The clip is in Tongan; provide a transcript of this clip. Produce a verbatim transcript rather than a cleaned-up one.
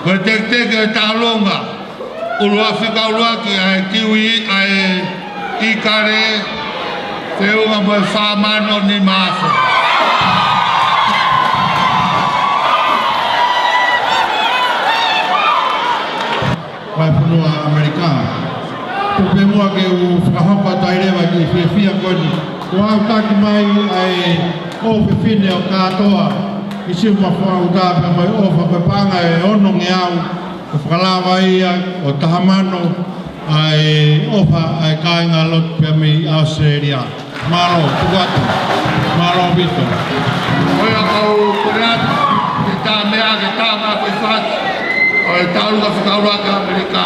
Ko e tekiteki ʻo e tauʻolunga, ʻuluaki fika ʻuluaki ʻa e Kiwi, ʻa e ʻIkale, feʻunga mo e fā mano nima afe. Vahefonua ʻAmelika. Tuku pē muʻa ke u fakahoko atu ai leva e kiʻi fiefia ko eni. Kuo aʻutaki mai ʻa e ʻofefine ʻo Kātoa, ʻi Siumafoʻou, ʻo tā pē mai ʻofa ko e paʻanga ʻe onongeau, ʻo fakalava ia ʻo taha mano ʻa e ʻofa ʻa e kāingalotu pē mei ʻAositelēlia. Mālō, tuku atu. Mālō ʻaupito. Ko ia ʻoku ou kole atu ke tā meʻa ke tā mai ko e fasi ʻo e tauʻolunga fika ʻuluaki ʻa ʻAmelika.